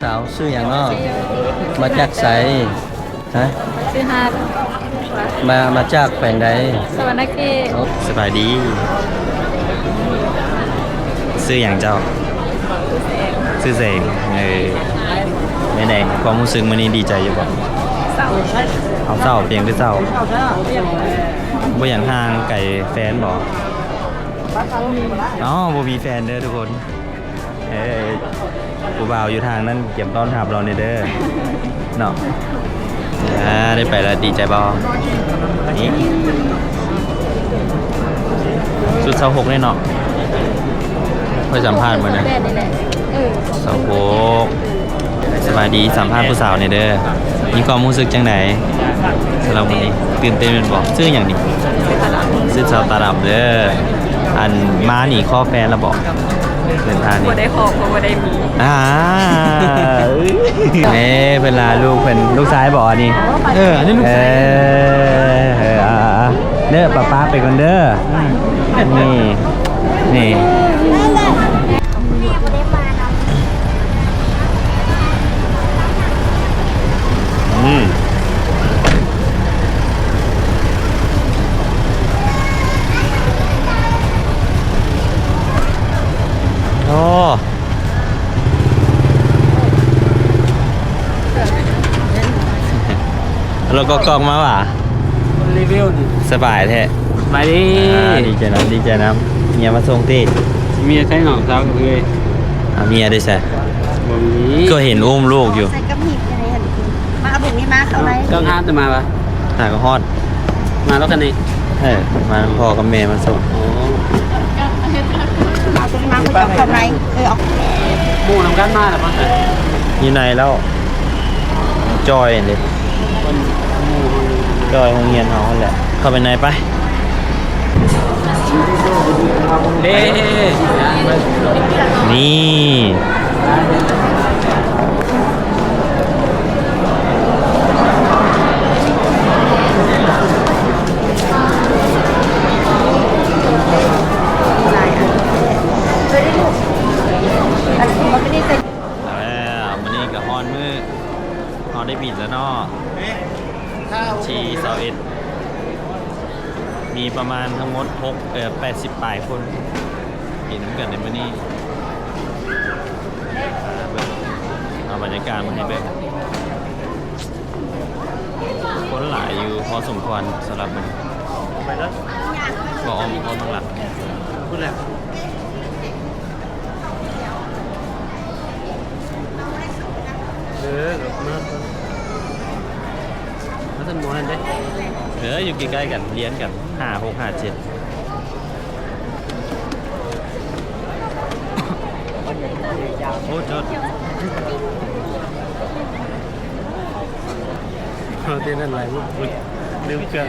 ສາວຊື່ຫຍັງເນາະ? ມາຈາກໃສ? ຮະ? ຊື່ຮັກ. ມາ ມາຈາກແຂວງໃດ? ສະຫວັນນະເຂດ. ສະບາຍດີ. ຊື່ຫຍັງເຈົ້າ? ຊື່ແສງ. ຊື່ແສງ. ເອີ ແນວໃດ ຄວາມຮູ້ສຶກມື້ນີ້ດີໃຈຢູ່ບໍ່? ເສົ້າ. ເອົ້າ ເສົ້າ ເປັນຫຍັງຄືເສົ້າ? ບໍ່ຢາກຫ່າງໄກແຟນບໍ່? ເອົ້າ ບໍ່ມີແຟນເດີທຸກຄົນ. ເອີ ຜູ້ບ່າວຢູ່ທາງນັ້ນກຽມຕ້ອນຮັບລາວແດ່ເດີເນາະ. ອ່າ ໄດ້ໄປແລ້ວດີໃຈບໍ່? ນີ້ ຊຸດຊາວຫົກເດ້ເນາະ ຂ້ອຍສຳພາດມື້ນັ້ນ. ເອີ ຊາວຫົກ. ສະບາຍດີ ສຳພາດຜູ້ສາວແດ່ເດີ. ມີຄວາມຮູ້ສຶກຈັ່ງໃດສຳລັບມື້ນີ້? ຕື່ນເຕັ້ນແມ່ນບໍ່? ຊື່ຫຍັງນີ້? ຊື່ສາວຕາດຳເດີ. ອັນ ມານີ້ຂໍແຟນແລ້ວບໍ່? ເດີນທາງນີ້ ບໍ່ໄດ້ຂໍ ເພາະບໍ່ໄດ້ມີ. ອ່າ ເອີ ເພິ່ນລາລູກເພິ່ນ ລູກຊາຍບໍ່ອັນນີ້? ເອີ ອັນນີ້ລູກຊາຍ. ເອີ ເອີ ເອີ ເດີ ປ້າໆ ໄປກ່ອນເດີ. ນີ້ ນີ້. ອືມ ໂອ້ ລົດກໍກອກມາຫວາ? ຣີວິວນີ້ ສະບາຍແທ້. ສະບາຍດີ. ອ່າ ດີໃຈນຳ ດີໃຈນຳ. ເມຍມາສົ່ງຕິ? ເມຍໃຊ້ນ້ອງສາວເອີຍ. ອ່າ ເມຍໄດ້ໃສ? ບໍ່ມີ. ກໍເຫັນອຸ້ມລູກຢູ່. ໃສ່ກັບຫີບໃຫຍ່ຫັ້ນ. ມາເອົາເບັງນີ້ມາເຂົ້າໃນ. ເຈົ້າຫາແຕ່ມາວະ? ຫາກໍຮອດ. ມາແລ້ວກັນນີ້? ເອີ ມານຳພໍ່ກັບແມ່ມາສົ່ງ. ອໍ ເອົາຕົວນີ້ມາ ເຂົ້າໃນ. ເອີ ເອົາ ໝູ່ນຳກັນມາແລ້ວບໍ່? ຢູ່ໃນແລ້ວ. ຈອຍເດ້ ຈອຍໂຮງຮຽນເຮົາຫັ້ນແຫຼະ. ເຂົ້າໄປໃນໄປ. ເດ້ ນີ້ ອ່າ ມື້ນີ້ກໍຮອດມື້ ເຮົາໄດ້ບິນແລ້ວເນາະ ທີຊາວເອັດ ມີປະມານທັງໝົດຫົກ ເອີ ແປດສິບປາຍຄົນ ກິນນຳກັນໃນມື້ນີ້. ເບິ່ງ ເອົາບັນຍາກາດມາໃຫ້ເບິ່ງ ຄົນຫຼາຍຢູ່ພໍສົມຄວນສຳລັບມື້ນີ້ ໄປເດີ ກໍອ້ອມ ອ້ອມທາງຫຼັງພຸ້ນແຫຼະ. ເອີ ມາ ມາຊັ້ນໝໍນັ້ນເດ້. ເອີ ຢູ່ໃກ້ໆກັນ ລຽນກັນ ຫ້າຫົກ ຫ້າເຈັດ. ໂອ້ ໂທດ ເຮົາເຕັ້ນນັ້ນຫຼາຍ ລືມເຄື່ອງ.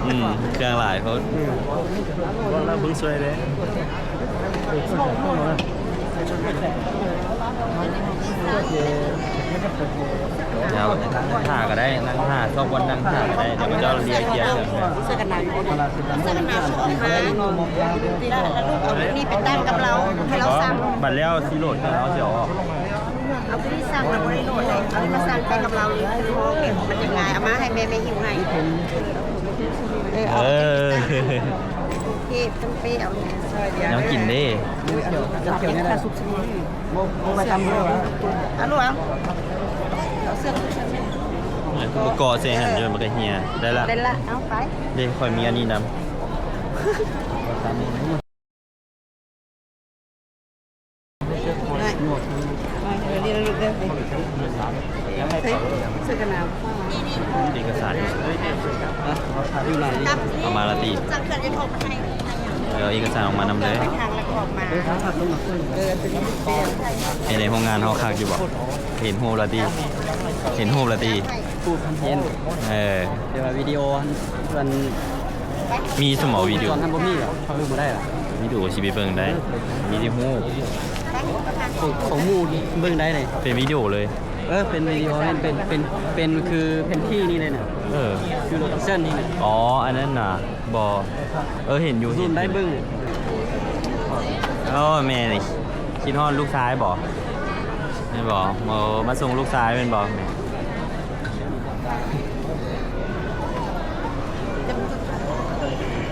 ອືມ ເຄື່ອງຫຼາຍໂພດ. ອືມ ເບິ່ງຊ່ວຍເດ້. ດຽວນັ່ງຖ້າກໍໄດ້ ນັ່ງຖ້າ ຊອກບ່ອນນັ່ງຖ້າກໍໄດ້ ດຽວເຂົາເຈົ້າເລຍເຄຍເຄື່ອງ. ເສື້ອກັນໜາວຢູ່ ເສື້ອກັນໜາວອອກມາ ແລ້ວລູກເອົານີ້ໄປຕັ້ງກັບລາວ ໃຫ້ລາວສັ່ງ. ບັດແລ້ວຊິໂຫຼດເຄື່ອງ ເຮົາຊິເອົາອອກ. ເອົາຕົວນີ້ສັ່ງ ລາວບໍ່ໄດ້ໂຫຼດເລີຍ ເອົານີ້ມາສັ່ງໃສ່ກັບລາວເລີຍ ຄືຫ້ອງແບບມັນຈະງ່າຍ. ເອົາມາໃຫ້ແມ່ ແມ່ຫິ້ວໃຫ້. ເອີ ເອົາ ເອີ ເທບທັງເປ້ ເອົານີ້ຊ່ອຍດຽວ ແນວກິນເດ້. ເອົາລູກ ເອົາ ເອົາເສື້ອ ເອົາເສື້ອ ເອີ ຄືບໍ່ເກາະໃສ່ຫັ້ນ ເອີ ມັນກໍເຫ່ຍ. ໄດ້ລະ ໄດ້ລະ ເອົາໄປ. ເດ້ ຂ້ອຍມີອັນນີ້ນຳ. ເອີ ນີ້ລະລູກເດີ ເອີ ເສື້ອກັນໜາວ ເອກະສານ ເອົາມາລະຕິ ເອົາເອກະສານອອກມານຳເດີ. ເຮັດໃຫ້ໂຮງງານເຮົາຄັກຢູ່ບໍ່? ເຫັນຮູບລະຕິ ເຫັນຮູບລະຕິ ຮູບເຫັນ ເອີ ແຕ່ວ່າວິດີໂອ ເພິ່ນ ມີສະໝໍວິດີໂອ ຕອນນັ້ນບໍ່ມີຫວາ? ເອົາລົງມາໄດ້ຫວາ? ວິດີໂອຊິໄປເບິ່ງໄດ້ ມີແຕ່ຮູບ ຂອງ ຂອງໝູ່ເບິ່ງໄດ້ເລີຍ ເປັນວິດີໂອເລີຍ. ເອີ ເປັນວິດີໂອ ເປັນ ເປັນ ເປັນຄືແຜນທີ່ນີ້ເລີຍນະ. ເອີ ຄືໂລເຄຊັນນີ້ນະ. ອໍ ອັນນັ້ນນະ ບໍ່ ເອີ ເຫັນຢູ່ ເຫັນ ໄດ້ເບິ່ງ. ໂອ້ ແມ່ນີ້ຄິດຮອດລູກຊາຍບໍ່? ແມ່ນບໍ່? ໂອ້ ມາສົ່ງລູກຊາຍແມ່ນບໍ່?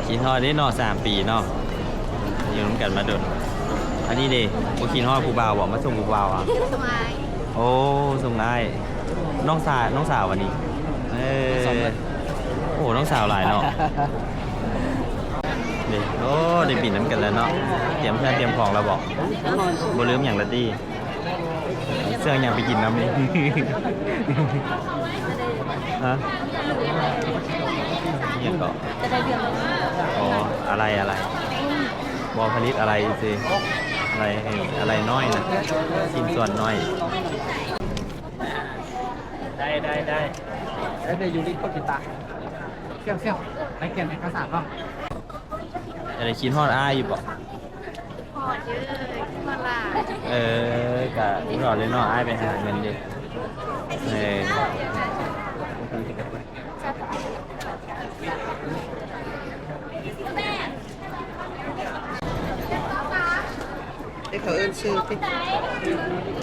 ຄິດຮອດເດ້ເນາະ ສາມປີເນາະ ຢູ່ນຳກັນມາດົນ. ອັນນີ້ເດ້ ບໍ່ຄິດຮອດຜູ້ບ່າວບໍ່? ມາສົ່ງຜູ້ບ່າວອະ? ໂອ້ ສົ່ງອ້າຍ ນ້ອງສາ ນ້ອງສາວອັນນີ້. ເອີ ໂອ້ ນ້ອງສາວຫຼາຍເນາະ. ເດ້ ໂອ້ ໄດ້ບິນນຳກັນແລ້ວເນາະ. ຕຽມເຄື່ອງຕຽມຂອງແລ້ວບໍ່? ບໍ່ລືມຫຍັງລະຕິ? ເຊື່ອງຫຍັງໄປກິນນຳນີ້? ຮະ? ຫຍັງເກາະ? ອໍ ອາໄລ ອາໄລ ບໍ່ ຜະລິດອາໄລຊື່ ອາໄລ ອາໄລນ້ອຍນະ ຊິ້ນສ່ວນນ້ອຍ. ໄດ້ ໄດ້ ໄດ້ ໄດ້ຢູ່ທີ່ປົກກິຕາ ສ່ຽວໆ ໄດ້ກຽນເອກະສານເນາະ. ໄດ້ຄິດຮອດອ້າຍຢູ່ບໍ່? ຮອດເດີ ຮອດຫຼາຍ. ເອີ ກະຮອດເລີຍເນາະ ອ້າຍໄປຫາເງິນເດ້. ເອີ ເດ້ ເຂົາເອີ້ນຊື່ຕິ ເ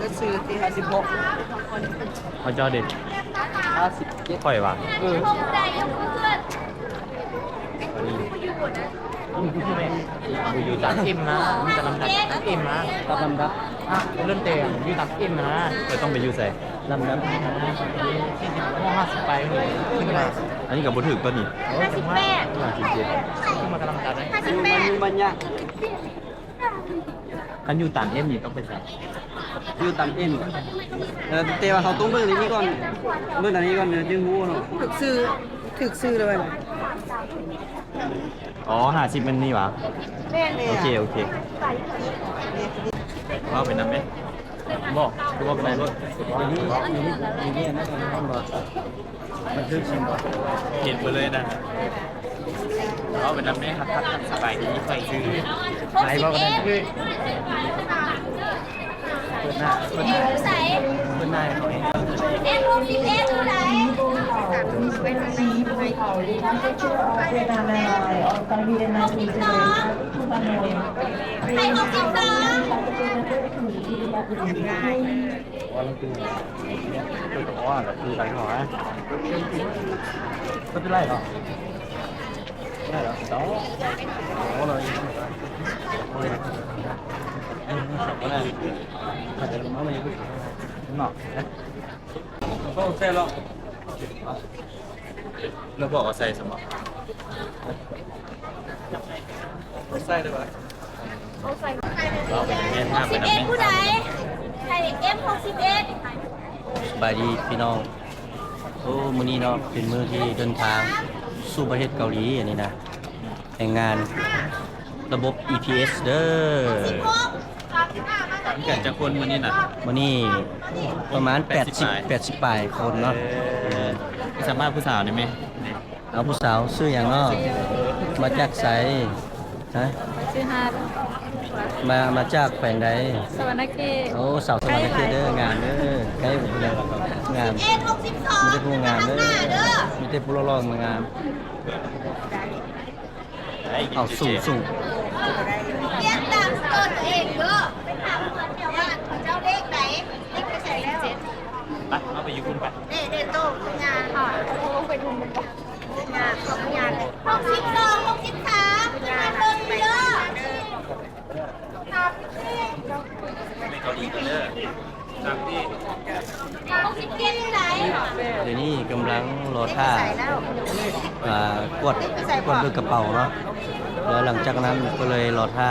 ອີ້ນຊື່ຕິ ຫ້າສິບຫົກ ເຂົາເຈົ້າເດ້ ຫ້າສິບເຈັດ ຂ້ອຍວ່າ ເອີ ຢູ່ຕາມເອັມນະ ມີແຕ່ລຳດັບເອັມນະ ຕາມລຳດັບ ອະ ເລີ່ມແຕ່ຢູ່ຕາມເອັມນະ. ເອີ ຕ້ອງໄປຢູ່ໃສ? ລຳດັບສີ່ສິບ ຫ້າສິບປາຍຂຶ້ນມາ. ອັນນີ້ກໍບໍ່ຖືກຕົວນີ້ ໂອ້ຍ ຫ້າສິບແປດ ຫ້າສິບເຈັດ ຂຶ້ນມາຕາມລຳດັບເດ້ ຫ້າສິບແປດ ມັນມີບັນຍາ ຄັນຢູ່ຕາມເອັມນີ້ຕ້ອງໄປໃສ? ຢູ່ຕາມເອັມ ເອີ ແຕ່ວ່າເຮົາຕ້ອງເບິ່ງອັນນີ້ກ່ອນ ເບິ່ງອັນນີ້ກ່ອນ ເອີ ຈຶ່ງຮູ້ເນາະ ຖືກຊື່ ຖືກຊື່ແລ້ວ. ອໍ ຫ້າສິບແມ່ນນີ້ຫວາ? ແມ່ນ ໂອເຄ ໂອເຄ ເວົ້າໄປນຳແມ. ບໍ່ ຄືວ່າບໍ່ໄດ້ໂລດ ຢູ່ນີ້ ຢູ່ນີ້ ຢູ່ນີ້ ອັນນັ້ນ ອັນນັ້ນບໍ່ ມັນຄືຊິງບໍ່ ເຫັນເບິດເລີຍນະ. ເວົ້າໄປນຳແມ່ ຮັກ ຮັກ ສະບາຍດີ ຂ້ອຍຊື່ ໄປເວົ້າກັນໄດ້ ເປີດໜ້າ ເປີດໜ້າ ເປີດໜ້າໃຫ້ຂ້ອຍ ເອັມຫົກສິບເອັດເທົ່າໃດ? ໄປຫົກສິບສອງ ໄປຫົກສິບສອງ. ລາວບອກວ່າໃສ່ສະໝໍ ໃສ່ເລີຍວ່າ ຫົກສິບເອັດຜູ້ໃດ? ໃສ່ເອັມຫົກສິບເອັດ. ສະບາຍດີພີ່ນ້ອງ. ໂອ້ ມື້ນີ້ເນາະ ເປັນມື້ທີ່ເດີນທາງສູ່ປະເທດເກົາຫຼີ ອັນນີ້ນະ ແຮງງານລະບົບ ອີ ພີ ເອສ ເດີ. ມີກັນຈັກຄົນມື້ນີ້ນະ? ມື້ນີ້ປະມານແປດສິບ ແປດສິບປາຍຄົນເນາະ. ເອີ ສຳພາດຜູ້ສາວໄດ້ແມ? ເອົາ ຜູ້ສາວຊື່ຫຍັງເນາະ? ມາຈາກໃສ? ຮະ? ຊື່ຮັດ. ມາ ມາຈາກແຂວງໃດ? ສະຫວັນນະເຂດ. ໂອ້ ສາວສະຫວັນນະເຂດເດີ ງາມເດີ ໃກ້ເບິ່ງງາມ ມີແຕ່ຜູ້ງາມເດີ ມີແຕ່ຜູ້ຫຼໍ່ໆ ງາມ. ເອົາ ສູງໆ ຮຽນຕາມໂຕຕົວເອງເດີ ໄປຖາມເຂົາເຈົ້າວ່າເຂົາເຈົ້າເລກໃດ ເລກໄປໃສແລ້ວ. ໄປ ເຮົາໄປຢູ່ພຸ້ນໄປ. ເດ້ ເດ້ ໂຕ ຍາ ເຮົາລົງໄປດຸ່ມ ຍາ ເຂົາຍາເລີຍ. ຫົກສິບສອງ ຫົກສິບສາມ ມາເບິ່ງເດີ. ໄປເກົາຫຼີກັນເດີ. ດຽວນີ້ກຳລັງລໍຖ້າ ອ່າ ກວດ ກວດເບິ່ງກະເປົາເນາະ ແລ້ວຫຼັງຈາກນັ້ນກໍເລີຍລໍຖ້າ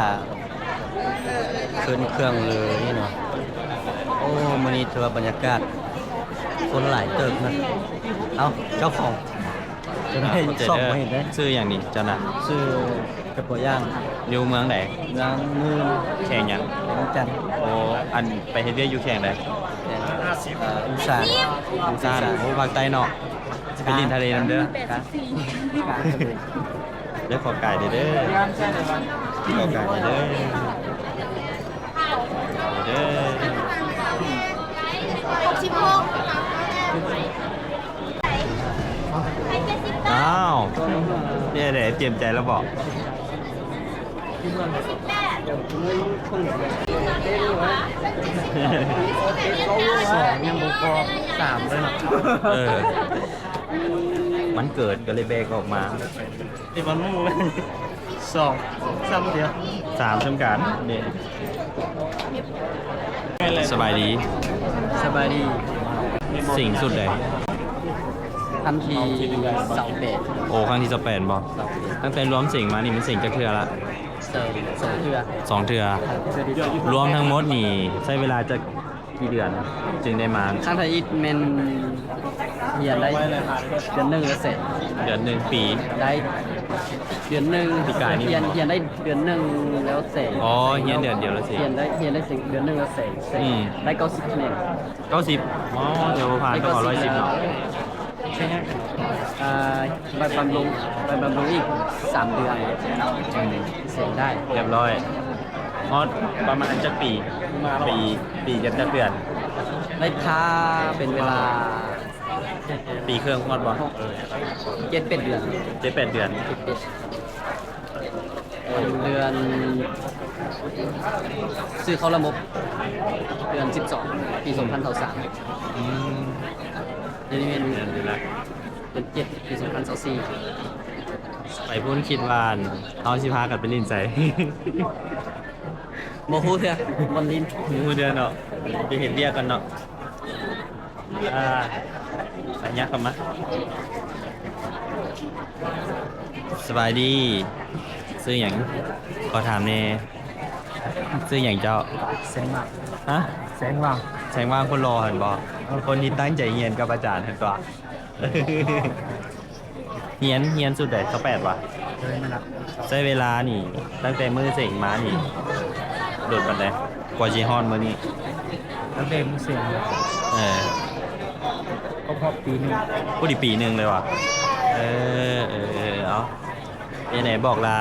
ຂຶ້ນເຄື່ອງເລີຍເນາະ. ໂອ້ ມື້ນີ້ຖືວ່າບັນຍາກາດຄົນຫຼາຍເຕີບນະ. ເອົ້າ ເຈົ້າຂອງ ຈະໄດ້ຊອກບໍ່ເຫັນເດ້. ຊື່ຫຍັງນີ້ເຈົ້ານະ? ຊື່ກະປົວຍ່າງ. ຢູ່ເມືອງໃດ? ເມືອງໜຶ່ງ. ແຂວງຫຍັງ? ວຽງຈັນ. ໂອ້ ອັນໄປເຮັດວຽກຢູ່ແຂວງໃດ? ແຂວງ ເອີ ອຸດສານ. ອຸດສານ. ໂອ້ ພາກໃຕ້ເນາະ. ຊິໄປຫຼິ້ນທະເລນຳເດີ. ເດີ ຂໍກາຍເດີ ເດີ ຂໍກາຍເດີ ເດີ. ຫົກສິບຫົກ ອ້າວ ເປັນໃດ ຕຽມໃຈແລ້ວບໍ່? ສິບແປດ. ສອງຍັງບໍ່ພໍ ສາມເລີຍເນາະ. ເອີ ວັນເກີດກໍເລີຍແບກອອກມາ. ເດ ວັນໝູ່ ສອງ ສາມ ດຽວ ສາມ ສຳຄັນເດ. ສະບາຍດີ ສະບາຍດີ. ເສັງຊຸດໃດ? ຄັ້ງທີຊາວແປດ. ໂອ້ ຄັ້ງທີຊາວແປດບໍ? ຕັ້ງແຕ່ລວມເສັງມານີ້ ມັນເສັງຈັກເທື່ອລະ? ສອງ ສອງເທື່ອ ສອງເທື່ອ. ເທື່ອທີ່ສອງ ລວມທັງໝົດນີ້ໃຊ້ເວລາຈັກ ກ່ເດືອນຈຶ່ງໄດ້ມາ? ຄັ້ງທຳອິດແມ່ນຮຽນໄດ້ເດືອນໜຶ່ງລະແສນ. ເດືອນໜຶ່ງ ປີ? ໄດ້ເດືອນໜຶ່ງ ປີກາຍນີ້ ຮຽນ ຮຽນໄດ້ເດືອນໜຶ່ງແລ້ວແສນ. ອໍ ຮຽນເດືອນດຽວລະແສນ. ຮຽນໄດ້ ຮຽນໄດ້ເດືອນໜຶ່ງລະແສນ. ອືມ ໄດ້ເກົ້າສິບຄະແນນ. ເກົ້າສິບ. ອໍ ຖືວ່າຜ່ານ ຕ້ອງເອົາຮ້ອຍສິບເນາະ. ອ່າ ໄປບຳລຸງ ໄປບຳລຸງອີກສາມເດືອນ ເສັງໄດ້ຮຽບຮ້ອຍ. ຮອດປະມານຈັກປີ? ປີ ປີກັບຈັກເດືອນ? ໄດ້ຖ້າເປັນເວລາປີເຄິ່ງ. ຮອດບໍ່? ເຈັດແປດເດືອນ. ເຈັດແປດເດືອນ. ເຈັດແປດ ເດືອນ ຊື້ເຂົ້າລະບົບເດືອນສິບສອງ ປີສອງພັນຊາວສາມ. ອືມ ດຽວນີ້ແມ່ນເດືອນ ເດືອນເຈັດ ປີສອງພັນຊາວສີ່. ໄປພຸ້ນຄິດວ່າເຮົາຊິພາກັນໄປຫຼິ້ນໃສ? ບໍ່ຮູ້ເທື່ອ ບ່ອນຫຼິ້ນ ບໍ່ຮູ້ເທື່ອເນາະ. ໄປເຮັດວຽກກ່ອນເນາະ. ອ່າ ໄປ ຍັບເຂົ້າມາ. ສະບາຍດີ ຊື່ຫຍັງ? ຂໍຖາມແດ່ ຊື່ຫຍັງເຈົ້າ? ແສງຫວ່າງ. ຮະ? ແສງຫວ່າງ. ແສງຫວ່າງຄົນຫຼໍ່ຫັ້ນບໍ? ເອີ ຄົນທີ່ຕັ້ງໃຈຮຽນກັບອາຈານຫັ້ນຕົວະ. ຮຽນ ຮຽນຊຸດໃດ? ຊາວແປດຫວາ? ເອີ ນັ້ນລະ. ໃຊ້ເວລານີ້ ຕັ້ງແຕ່ມື້ເສັງມານີ້ ດົນປານໃດ ກວ່າຊິຮອດມື້ນີ້? ຕັ້ງແຕ່ມື້ເສັງ. ເອີ ຄົບຮອບປີໜຶ່ງ. ພໍດີປີໜຶ່ງເລີຍຫວາ? ເອີ ເອີ ເອີ ເອົາ ເປັນໃດ ບອກລາ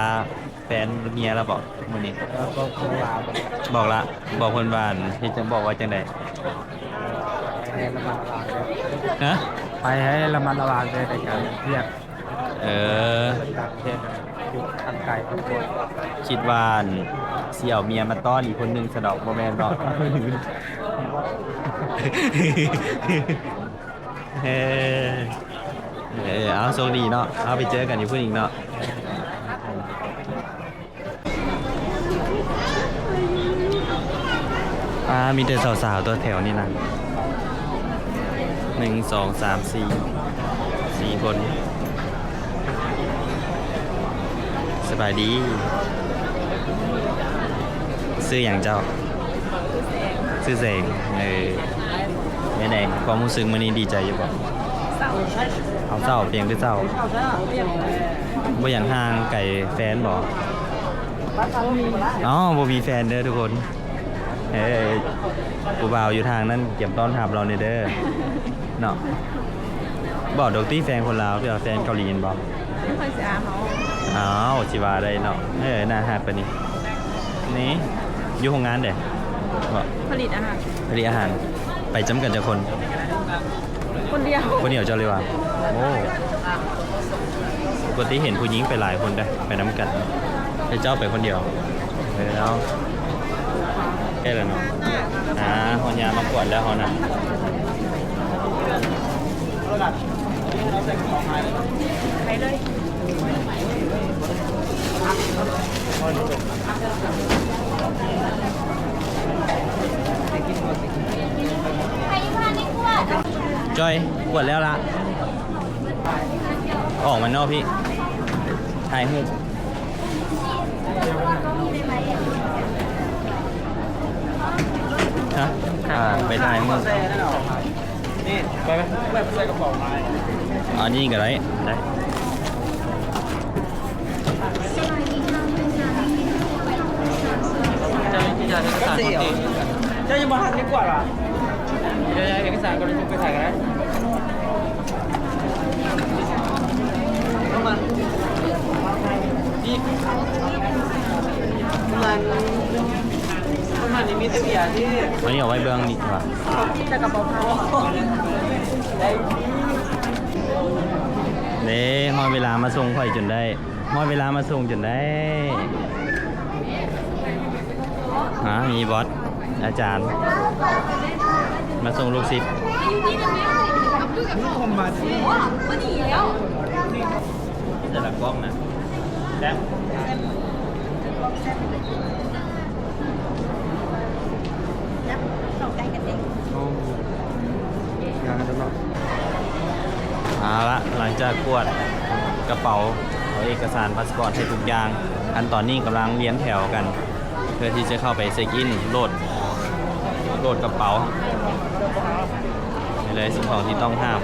ແຟນເມຍລະບອກມື້ນີ້? ເອີ ບອກລາ ບອກລະ ບອກເພິ່ນວ່າ ເຮັດຈັ່ງ ບອກວ່າຈັ່ງໃດ? ໃຫ້ລະມັດລະວັງເດີ. ຮະ? ໄປໃຫ້ລະມັດລະວັງເດີ ໃນການເຮັດວຽກ. ເອີ ຕ່າງປະເທດ ຢູ່ທາງໄກ. ຄິດວ່າຊິເອົາເມຍມາຕ້ອນອີກຄົນໜຶ່ງຊະດອກ ບໍ່ແມ່ນເນາະ? ເອີ ເອີ ເອົາ ໂຊກດີເນາະ. ເອົາ ໄປເຈີກັນຢູ່ພຸ້ນອີກເນາະ. ອ່າ ມີແຕ່ສາວໆ ຕົວະແຖວນີ້ນະ ໜຶ່ງ ສອງ ສາມ ສີ່ ສີ່ຄົນ. ສະບາຍດີ ຊື່ຫຍັງເຈົ້າ? ຊື່ແສງ. ເອີ ແນວໃດ ຄວາມຮູ້ສຶກມື້ນີ້ດີໃຈຢູ່ບໍ່? ເສົ້າ. ເອົາ ເສົ້າ ເປັນຫຍັງຄືເສົ້າ? ບໍ່ຢາກຫ່າງໄກແຟນບໍ? ເອົ້າ ບໍ່ມີແຟນເດີທຸກຄົນ. ເອີ ຜູ້ບ່າວຢູ່ທາງນັ້ນກຽມຕ້ອນຮັບລາວແດ່ເດີເນາະ. ບອກດອກຕິ ແຟນຄົນລາວ ຫຼືວ່າແຟນເກົາຫຼີແມ່ນບໍ່? ບໍ່ຄ່ອຍຊິອາມເຮົາ. ອ້າວ ຊິວ່າໄດ້ເນາະ. ເອີ ໜ້າຮັກປານນີ້. ນີ້ ຢູ່ໂຮງງານເດ້ ບໍ່? ຜະລິດອາຫານ. ຜະລິດອາຫານ. ໄປຈຳກັນຈັກຄົນ? ຄົນດຽວ. ຄົນດຽວເຈົ້າເລີຍຫວາ? ໂອ້ ປົກກະຕິເຫັນຜູ້ຍິງໄປຫຼາຍຄົນເດ້ ໄປນຳກັນ. ແຕ່ເຈົ້າໄປຄົນດຽວ. ເອີ ເອົາ ແກ້ແລ້ວເນາະ. ອ່າ ຮອດຍາມມາກວດແລ້ວເຮົານະ. ໄປເລີຍ. ຈ້ອຍ ກວດແລ້ວລະ ອອກມານອກພີ້ ຖ່າຍຮູບ. ຮະ? ອ່າ ໄປຖ່າຍຮູບ. ນີ້ ໄປໄປ ໃສ່ກະເປົາມາ. ອັນນີ້ກໍໄດ້ ໄດ້. ເຈົ້າຍັງບໍ່ທັນໄດ້ກວດຫວາ? ເຈົ້າເອກະສານກ່ອນ ໄປຖ່າຍກໍໄດ້. ນ້ຳມັນ ນີ້ ນ້ຳມັນ ນ້ຳມັນນີ້ມີແຕ່ເບຍເດ້. ອັນນີ້ເອົາໄວ້ເບື້ອງນີ້ວ່າ ໃສ່ກະເປົາ. ເດ້ ຮອດເວລາມາສົ່ງຂ້ອຍຈົນໄດ້. ຮອດເວລາມາສົ່ງຈົນໄດ້. ຮະ ມີບອດ ອາຈານ ມາສົ່ງລູກສິດ. ແຕ່ລະກ້ອງນະ ແຊບ. ເອົາລະ ຫຼັງຈາກກວດກະເປົາ ເອົາເອກະສານພາສປອດໃຫ້ທຸກຢ່າງ, ຂັ້ນຕອນນີ້ກຳລັງລຽນແຖວກັນ ເພື່ອທີ່ຈະເຂົ້າໄປເຊັກອິນ ໂຫຼດ ໂຫຼດກະເປົາ. ນີ້ເລີຍສິ່ງຂອງທີ່ຕ້ອງຫ້າມ.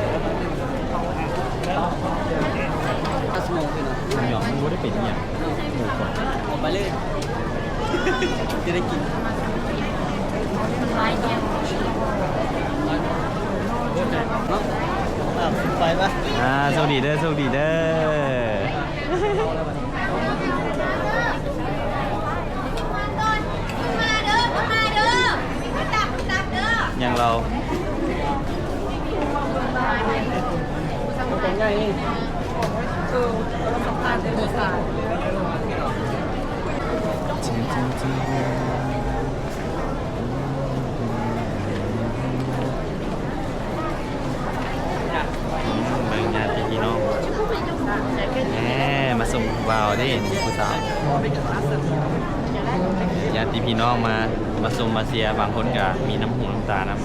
ມັນບໍ່ໄດ້ເປັນອີ່ຫຍັງ ໝູ່ຂ້ອຍ ໄປເລີຍ ຈະໄດ້ກິນ. ໄປປະ? ອ່າ ໂຊກດີເດີ ໂຊກດີເດີ. ຍັງລາວ ເບິ່ງຍາດຕິພີ່ນ້ອງ ແໝ່ ມາສົ່ງຜູ້ບ່າວເດ້ ຜູ້ສາວ ຍາດຕິພີ່ນ້ອງມາ ມາຊົມມາເຊຍ ບາງຄົນກະມີນ້ຳຫູນ້ຳຕານຳ.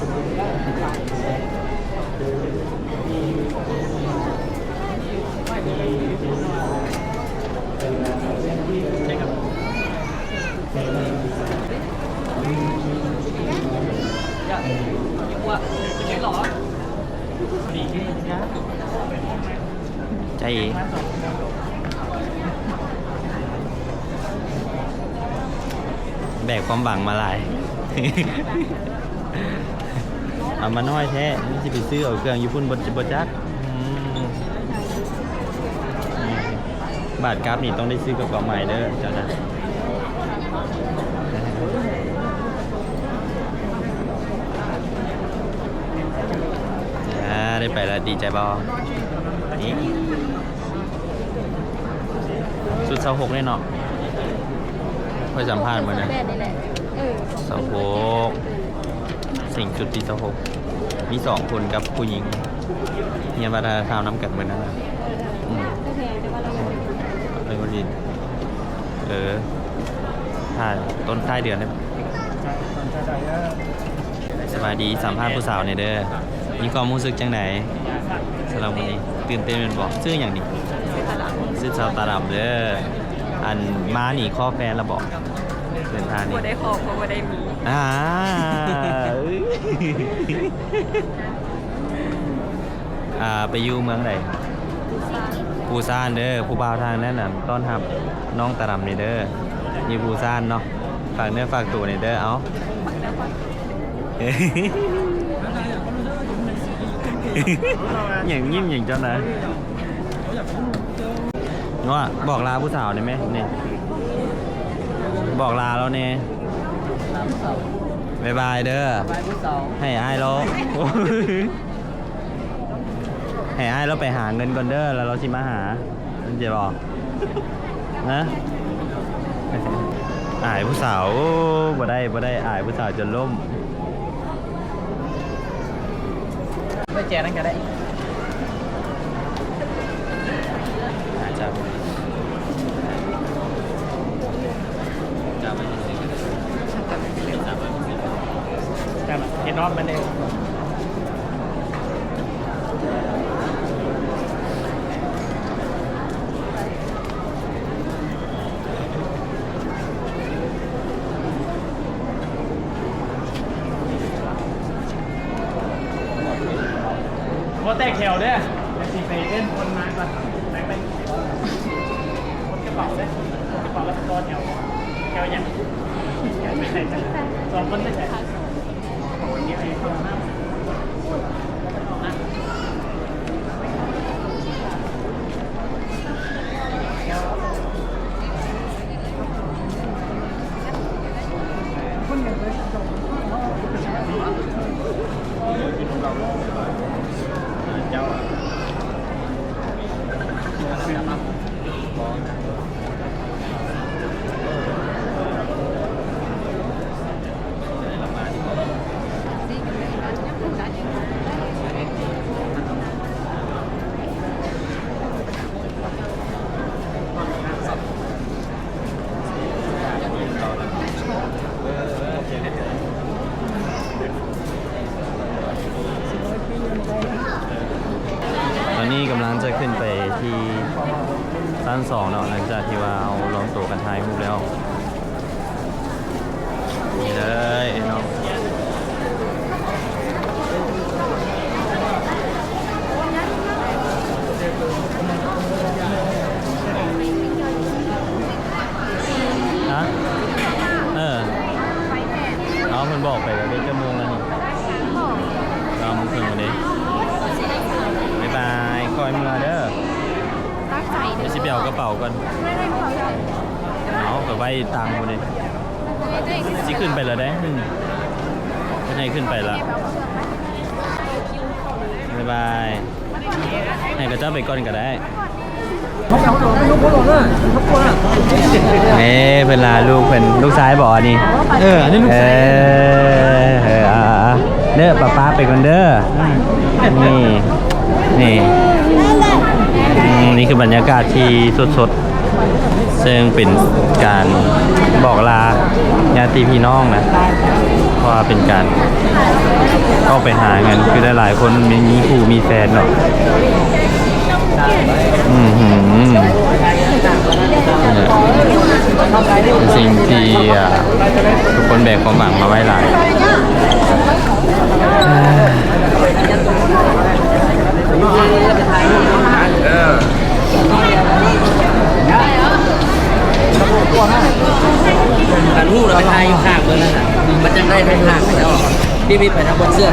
ໃຈເອງ ແບກຄວາມຫວັງມາຫຼາຍ ເອົາມານ້ອຍແທ້ ມັນຊິໄປຊື້ເອົາເຄື່ອງຢູ່ພຸ້ນບໍ່ ບໍ່ຈັກ. ອືມ ບາດກັບນີ້ຕ້ອງໄດ້ຊື້ກະເປົາໃໝ່ເດີເຈົ້ານະ. ອ່າ ໄດ້ໄປແລ້ວ ດີໃຈບໍ່? ນີ້ ຊຸດຊາວຫົກເດ້ເນາະ ຂ້ອຍສຳພາດມື້ນັ້ນ ແບບນີ້ແຫຼະ ເອີ ຊາວຫົກ ເສັງຊຸດປີຊາວຫົກ ມີສອງຄົນກັບຜູ້ຍິງ ຮຽນວັດທະນະທຳນຳກັນມື້ນັ້ນນະ. ອືມ ເອີ ເອີ ຖ້າຕົ້ນທ້າຍເດືອນເດ້. ສະບາຍດີ ສຳພາດຜູ້ສາວແດ່ເດີ ມີຄວາມຮູ້ສຶກຈັ່ງໃດສຳລັບມື້ນີ້? ຕື່ນເຕັ້ນແມ່ນບໍ່? ຊື່ຫຍັງນີ້? ຊື່ສາວຕາດຳເດີ. ອັນ ມານີ້ຂໍແຟນລະບໍ່? ເດີນທາງນີ້ ບໍ່ໄດ້ຂໍ ເພາະບໍ່ໄດ້ມີ. ອ່າ ອ່າ ໄປຢູ່ເມືອງໃດ? ປູຊານເດີ ຜູ້ບ່າວທາງນັ້ນນະ ຕ້ອນຮັບນ້ອງຕາດຳນີ້ເດີ ຢູ່ປູຊານເນາະ. ຝາກເນື້ອຝາກໂຕແດ່ເດີ ເອົາ ຫຍັງຍິ້ມຫຍັງເຈົ້ານະ. ວ່າ ບອກລາຜູ້ສາວໄດ້ໄໝ? ນີ້ ບອກລາລາວແດ່ ບາຍບາຍເດີ ບາຍບາຍຜູ້ສາວ ໃຫ້ອ້າຍລາວ ໃຫ້ອ້າຍລາວໄປຫາເງິນກ່ອນເດີ ແລ້ວລາວຊິມາຫາ ເຫັນບໍ່? ນະ ອາຍຜູ້ສາວ ໂອ້ ບໍ່ໄດ້ ບໍ່ໄດ້ ອາຍຜູ້ສາວຈົນລົ້ມ. ໄປແຈນັ້ນກໍໄດ້ ອາ ຈັບ ຈັບໄວ້ຊື່ໆ ຈັບ ເຮັດອອບມັນເດ້. ບໍ່ແຕກແຖວເດີ້ ດຽວຊິໄປເອີ້ນຄົນມາກ່ອນ ໄປ ໄປ ຄົນກະເປົາເດີ້ ຄົນກະເປົາແລ້ວຕໍ່ແຖວ ແຖວຫຍັງ ສອງຄົນເດີ້. ເຈົ້າ ຈະຂຶ້ນໄປທີ່ຊັ້ນສອງເນາະ ຫຼັງຈາກທີ່ວ່າເຮົາລວມໂຕກັນຖ່າຍຮູບແລ້ວ. ນີ້ເລີຍເນາະ. ຮະ? ເອີ ເອົາ ເພິ່ນບອກໄປແລ້ວເດ້. ຈັກໂມງແລ້ວນີ້? ເກົ້າໂມງເຄິ່ງແລ້ວເດ້. ບາຍບາຍ ຄ່ອຍເມືອເດີ. ດຽວຊິໄປເອົາກະເປົາກ່ອນ. ເອົາ ກະໄວ້ຕາງພຸ້ນເດ້. ຊິຂຶ້ນໄປແລ້ວເດ້. ອືມ ເພິ່ນໃຫ້ຂຶ້ນໄປລະ. ບາຍບາຍ. ໃຫ້ເຂົາເຈົ້າໄປກ່ອນກະໄດ້. ເອີ ເພິ່ນລາລູກເພິ່ນ ລູກຊາຍບໍອັນນີ້? ເອີ ອັນນີ້ລູກຊາຍ. ເອີ ເອີ ເອີ ເດີ ປ້າໆ ໄປກ່ອນເດີ. ນີ້ ນີ້ ອືມ ນີ້ຄືບັນຍາກາດທີ່ສົດໆ ເຊິ່ງເປັນການບອກລາຍາດຕິພີ່ນ້ອງນະ ເພາະວ່າເປັນການອອກໄປຫາເງິນ ຄືຫຼາຍໆຄົນມີ ມີຄູ່ມີແຟນເນາະ. ອືມ ນີ້ແຫຼະ ເປັນສິ່ງທີ່ ອ່າ ທຸກຄົນແບກຄວາມຫວັງມາໄວ້ຫຼາຍ. ຄັນຮູ້ແລ້ວໄປຖ່າຍຢູ່ຂ້າງເບິ່ງນັ້ນນະ ມັນຈັ່ງໄດ້ໄປຂ້າງເຈົ້າ. ພີ່ໆ ໄປນຳເບິ່ງເສື້ອ.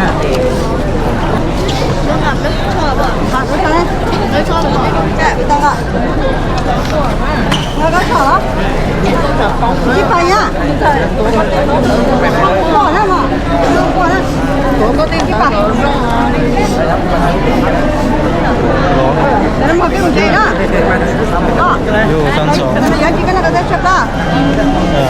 ຢູ່ຊັ້ນສອງ. ເອີ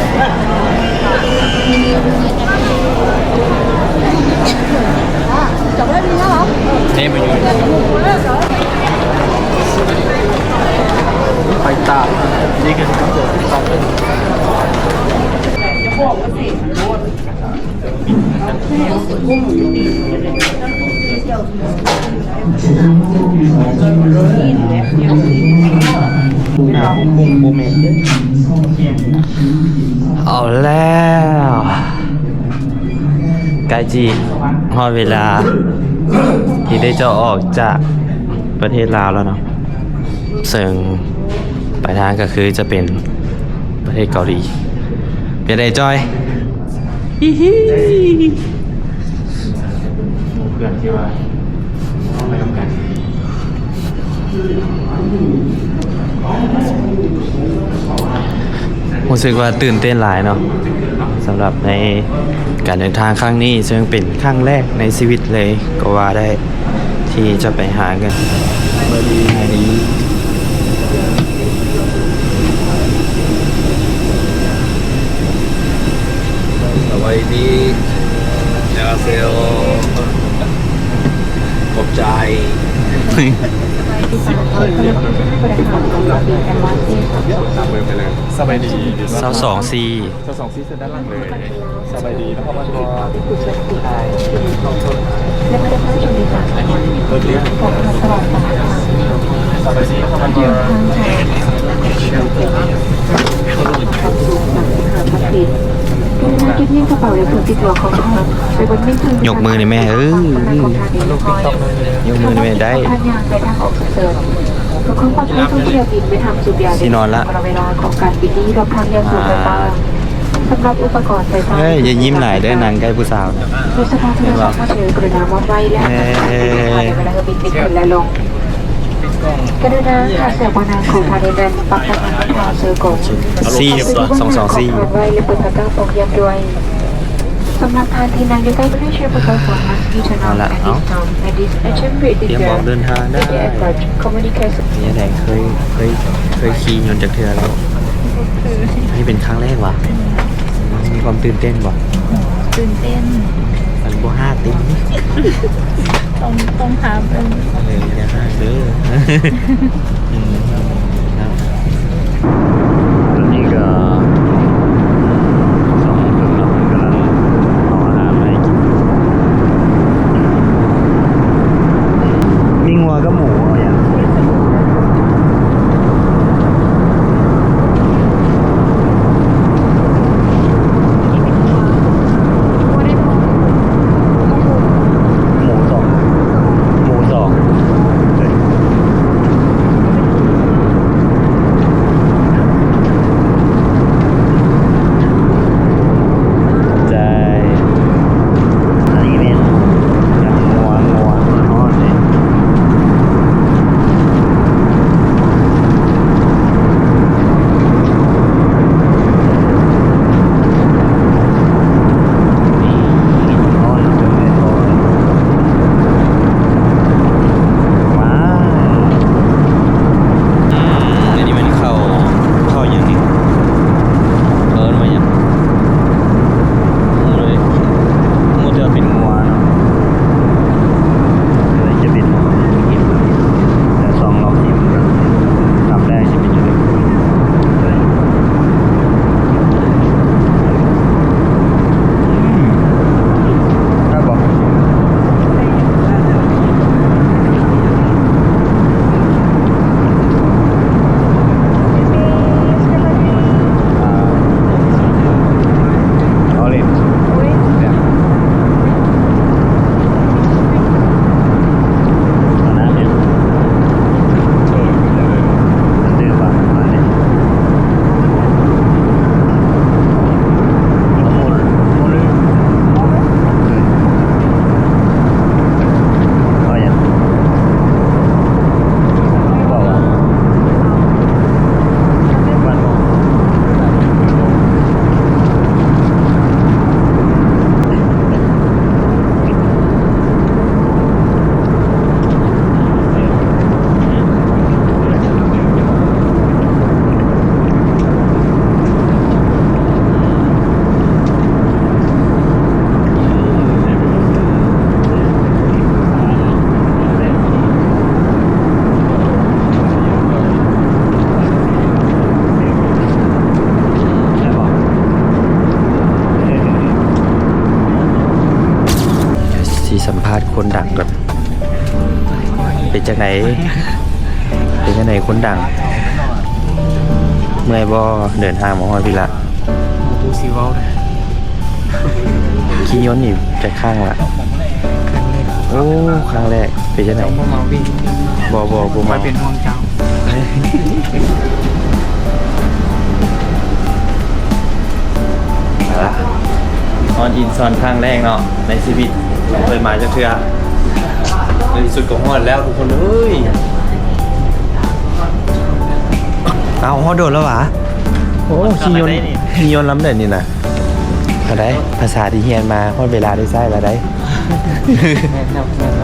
ໄປຕາມ ນີ້ຄື ເອົາແລ້ວ ໃກ້ຊິຮອດເວລາທີ່ໄດ້ຈະອອກຈາກປະເທດລາວແລ້ວເນາະ. ເຊິ່ງປາຍທາງກໍຄືຈະເປັນປະເທດເກົາຫຼີ. ເປັນໃດຈ່ອຍ? ເພື່ອນທີ່ວ່າໄປນຳກັນ. ຮູ້ສຶກວ່າຕື່ນເຕັ້ນຫຼາຍເນາະ ສຳລັບໃນການເດີນທາງຄັ້ງນີ້ ເຊິ່ງເປັນຄັ້ງແລກໃນຊີວິດເລີຍກໍວ່າໄດ້ ທີ່ຈະໄປຫາເງິນ. ສະບາຍດີ ສະບາຍດີ ອັນຍອງຮາເຊໂຍ ຂອບໃຈ. ສະບາຍດີ ຊາວສອງ ສີ່ ຊາວສອງ ສີ່ ເຊີນດ້ານຫຼັງເລີຍ. ສະບາຍດີນະຄອນພະນົມ. ສະບາຍດີນະຄອນພະນົມ. ກະລຸນາເກັບຫິ້ວກະເປົາ ແລະເຄື່ອງຕິດຕົວຂອງທ່ານໄວ້ບົນເມກເທິງ. ຍົກມືນີ້ແມ່ເອີຍ ຍົກມືນີ້ແມ່ໄດ້. ຊິນອນລະ. ເອີຍ ຢ່າຍິ້ມຫຼາຍເດີ ນັ່ງໃກ້ຜູ້ສາວນະ. ເຫັນບໍ່? ເອີຍ ສີ່ ສອງສອງ ສີ່. ສຳລັບທ່ານທີ່ນັ່ງຢູ່ໃກ້ຜູ້ໂດຍສານຜູ້ໂດຍສານ ເອົາລະ ເອົາ ຕຽມອອກເດີນທາງໄດ້. ເປັນຈັ່ງໃດ ເຄີຍ ເຄີຍ ເຄີຍຂີ່ຍົນຈັກເທື່ອແລ້ວ? ບໍ່ເຄີຍ. ອັນນີ້ເປັນຄັ້ງແລກຫວາ? ອືມ. ມີຄວາມຕື່ນເຕັ້ນບໍ່? ຕື່ນເຕັ້ນ. ອັນບໍ່ຮາດຕິ? ຕ້ອງ ຕ້ອງຖາມເບິ່ງ. ເອີ ຢ່າຮາດເດີ. ອືມ ຕອນນີ້ກໍສອງໂມງເຄິ່ງແລ້ວ ເພິ່ນກຳລັງເອົາອາຫານມາໃຫ້ກິນ. ມີງົວກັບໝູ ເອົາຫຍັງ? ເປັນຈັ່ງໃດ ເປັນຈັ່ງໃດຄົນດັງ? ເມື່ອຍບໍ່? ເດີນທາງມາຮອດພີ້ລະ ບໍ່ຮູ້ຊິເວົ້າເດີ. ຂີ່ຍົນນີ້ຈັກຄັ້ງລະ? ຄັ້ງແລກ. ໂອ້ ຄັ້ງແລກ. ເປັນຈັ່ງໃດ? ເຈົ້າບໍ່ເມົາເບ? ບໍ່ ບໍ່ ບໍ່ເມົາ. ຂ້ອຍເປັນຫ່ວງເຈົ້າ. ເອົາລະ ອອນອິນຊອນຄັ້ງແລກເນາະ ໃນຊີວິດ ບໍ່ເຄີຍມາຈັກເທື່ອ. ໃນທີ່ສຸດກໍຮອດແລ້ວທຸກຄົນເອີຍ. ເອົາ ຮອດໂດນແລ້ວຫວາ? ໂອ້ ຂີ່ຍົນ ຂີ່ຍົນລຳໃດນີ້ນະ? ເທົ່າໃດ? ພາສາທີ່ຮຽນມາ ຮອດເວລາໄດ້ໃຊ້ແລ້ວໃດ໋. ແມ່ນແລ້ວ ແມ່ນ